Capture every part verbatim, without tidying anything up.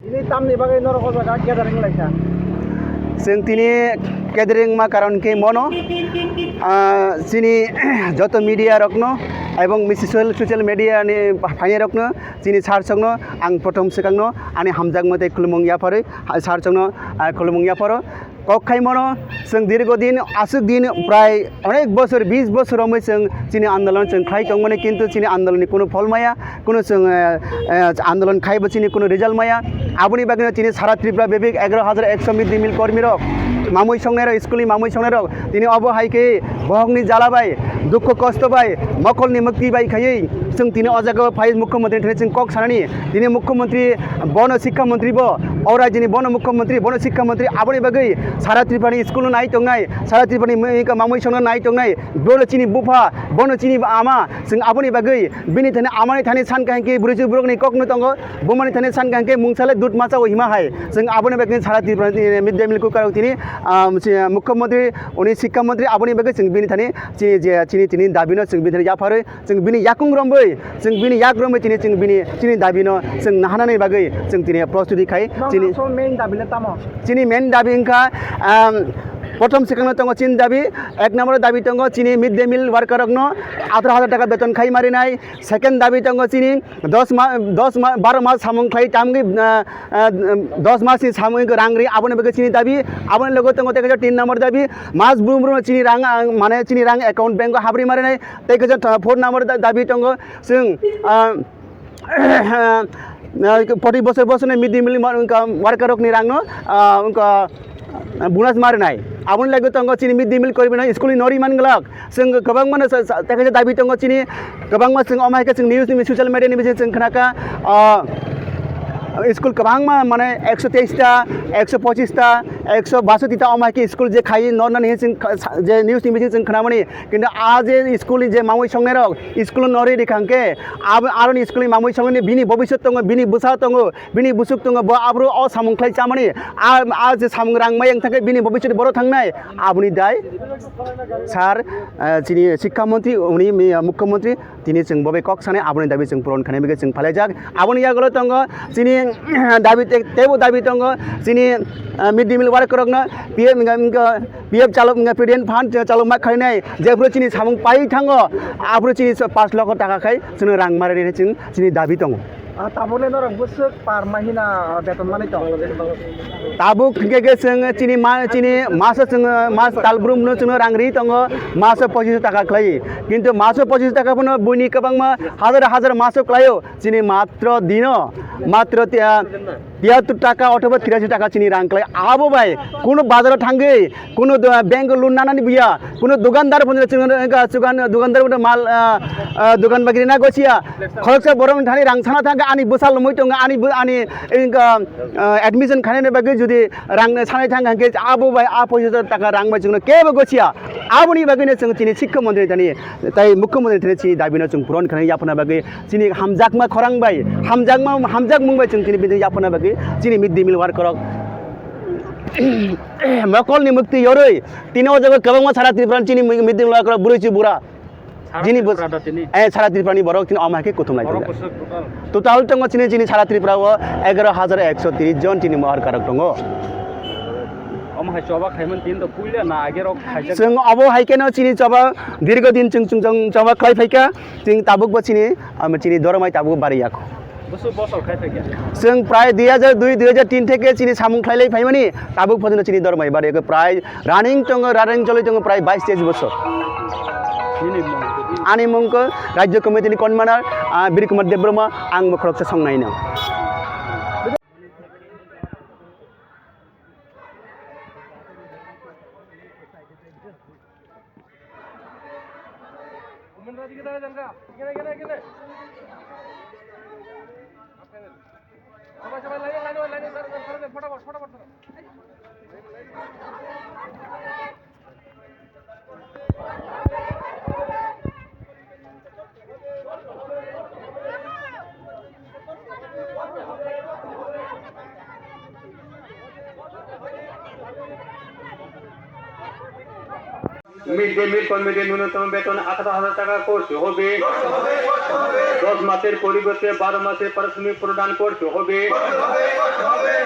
Tini tamni bagwi norok o jaga gathering laikha? Chwng tini gathering ma karon khe mono, ah, chini joto media rokno ebong misi social, social media ni phainai rokno, chini sir sokno ang prothom swkangno ani hamjakma tei khulumung yapharwi, ah, sir sokno, ah, khulumung yapharo. Kok khai mano, chwng dirgo din, aswk din, prai onek bosor, bis bosor romwi chwng chini andolon chwng khlai tongmani, kintu chini andolonni kunu phol maya, kunu chwng, eh, eh, andolon khaibo chini kunu result maya. Aboni bagwino chini sara Tripura bebik egaro hajar ekso mid day meal kormirok, mamui songnairok, school ni mamui songnairok, tini obo hai khe bohokni jala bai, dukho kosto bai, mokolni mukti bai khaiwi chwng tini o jaga o phai mukhyamantri thani chwng kok sanani. Tini mukhyamantri bono, sikkha mantri bo, o rajyoni bono mukhyamantri, bono sikkha mantri, aboni bagwi sara Tripurani school no nai tongnai, sara Tripurani mui-, mamui songno nai tongnai, bono chini bupha, bono chini ama, chwng aboni bagwi bini thani amani thani san kaham khe bwrwi borokni kokno tongo, bumani thani san kaham khe mungsa le dud macha o hima hai, chwng aboni bagwi sara Tripurani mid day meal cooker rok tini, ah, si, mukhyamantri, oni sikkha mantri, aboni bagwi chwng bini thani chini je, chini, tini dabino chwng bini thani yapharwi chwng bini yakung romwi, chwng bini yak romwi tini chwng bini, chini dabino chwng nahanani bagwi chwng tini prostuti khai. Nang chini asol main dabi le tamo? Chini main dabi wngkha, um, prothom swkangno tongo chini dabi, ek number dabi tongo chini mid day meal worker rokno atharoh hajar taka beton khai marinai, second dabi tongo chini dos ma, dos ma, baro mas samung khlai tamgwi, uh, uh, dos mas ni samung rang ri, aboni bagwi chini dabi, aboni logo tongo tei kaisa tin number dabi, mas brum brum chini rang, ang, mane chini rang account bank o habri marinai, tei kaisa tha-, four number da-, dabi tongo, chwng, ah, ah, poti bosor bosor ni mid day meal ma-, wngkha worker rokni rangno, ah, wngkha, ah, bonus ma rwnai. Aboni logi tongo chini mid day meal kormino school ni nori man glak. Chwng kwbangma no sa, sa, tei kaisa dabi tongo chini, kwbangma chwng omo hai khe chwng news ni social media ni bising chwng khnakha, ah, school kwbangma mane ekso teis ta, ekso pochis ta, ekso basoti ta omo hai khe school je khai nornani hinwi chwng kha-, sa, je news ni bising chwng khnamani. Kintu a je school ni je mamui songnairok, school no nori rikha hwnkhe, abo, aroni school ni mamui songnani bini bobiswt tongo, bini bwsa tongo, bini bwswk tongo, bo abro o samung khlai chamani, a, a je samung rang mai wng thangkhe bini bobiswt boro thangnai, aboni dai sir, eh, chini sikkha montri, uni mi-, mukhyamantri, tini chwng bo bai kok sanai, aboni dabi chwng puron khainai bagwi chwng phalaijak. Aboni yagulo tongo chini dabi te-, teibo dabi tongo chini, eh, mid day meal worker rokno P M wngkha, wngkha, P F chalok, wngkha, P D N fund chalok ma khainai, jephuru chini samung pai thango, aphuru chini so pash lokho taka khai chwngno rang ma rwnai chwng chini dabi tongo. Ah, tabukle norok bwswk par mahina, ah, beton manwi tong? Tabuk hwnkhe khe chwng chini ma-, chini maso chwng mas talbrumno chwngno rang ri tongo, maso pochis taka khlai. Kintu maso pochis taka phano buini kwbangma hajar hajar maso khlaio, chini matro dino, matro tiya, tiyattor taka othoba tirashi taka chini rang khlai. Abo bai kunu bazaro thangwi, kunu do-, bank loan nanani buya, kunu dukandar phano chwng, chwng, chwng, dukandar phano mal, ah, ah, dukan bagri na gosia. Khoroksa borok thani rang sana thangkha, ani bwsa lomwi tongo, ani bo-, ani, wngkha, ah, admission khainani bagwi jodi rang sanai thangkha hwnkhe abo bai a pochis taka rang bai chwngno kebo gosia. Aboni bagwino chwng chini sikkha montri thani, tai mukhyamantri thani chini dabino chwng puron khainai yaphana bagwi chini hamjakma khorang bai, hamjakma, hamjakmung bai chwng chini bini yaphana bagwi chini mid day meal worker rok mokolni mukti yorwi tini o jaga kwbangma sara Tripura chini mid day meal worker rok bwrwi chi bura. Sara jini bus-, Tripura da tini? Eh, sara Tripura ni borok tini omo hai khe kuthum lai borok tongo. Bwswk total? Total tongo chini, chini sara Tripura o egaro hajar ekso tris jon chini mohor karok tongo. Omo hai choba khaimani tini to puila na age rok khaijak? Chwng obo hai kheno chini choba dirgo din chwng, chwng, chwng choba khlai phaikha. Chwng tabuk bo chini, um, chini dormai tabuk bari yakho. Bwswk bosor khai phaikha? Chwng prai dui hajar dui, dui hajar tin theke chini samung khlai lai phaimani, tabuk phojono chini dormai bari yakho prai running tongo, running choli tongo prai bais teis bosor. Nini mung? Ani mung khe Rajya Committee ni convener, ah, Bir Kumar Debbarma, ang bo khoroksa songnaino. Mid day meal কর্মীদের ন্যূনতম বেতন আঠারো হাজার টাকা করতে হবে। দশ মাসের পরিবর্তে বারো মাসের পারিশ্রমিক প্রদান করতে হবে।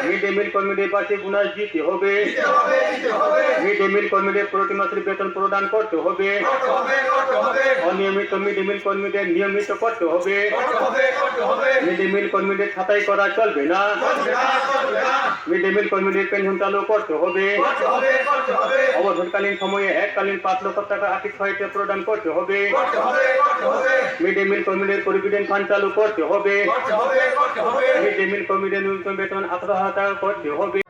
মিড ডে মিল কর্মীদের বার্ষিক বোনাস দিতে হবে। মিড ডে মিল কর্মীদের প্রতি মাসের বেতন প্রদান করতে হবে। অনিয়মিত মিড ডে মিল কর্মীদের নিয়মিত করতে হবে। মিড ডে মিল কর্মীদের ছাঁটাই করা চলবে না। মিড ডে মিল কর্মীদের পেনশন চালু করতে হবে। অবসরকালীন সময়ে এককালীন পাঁচ লক্ষ টাকা আর্থিক সহায়তা প্রদান করতে হবে। মিড ডে মিল কর্মীদের প্রভিডেন্ট ফান্ড চালু করতে হবে। মিড ডে মিল কর্মীদের ন্যূনতম বেতন আঠারো হাজার টাকা করতে হবে।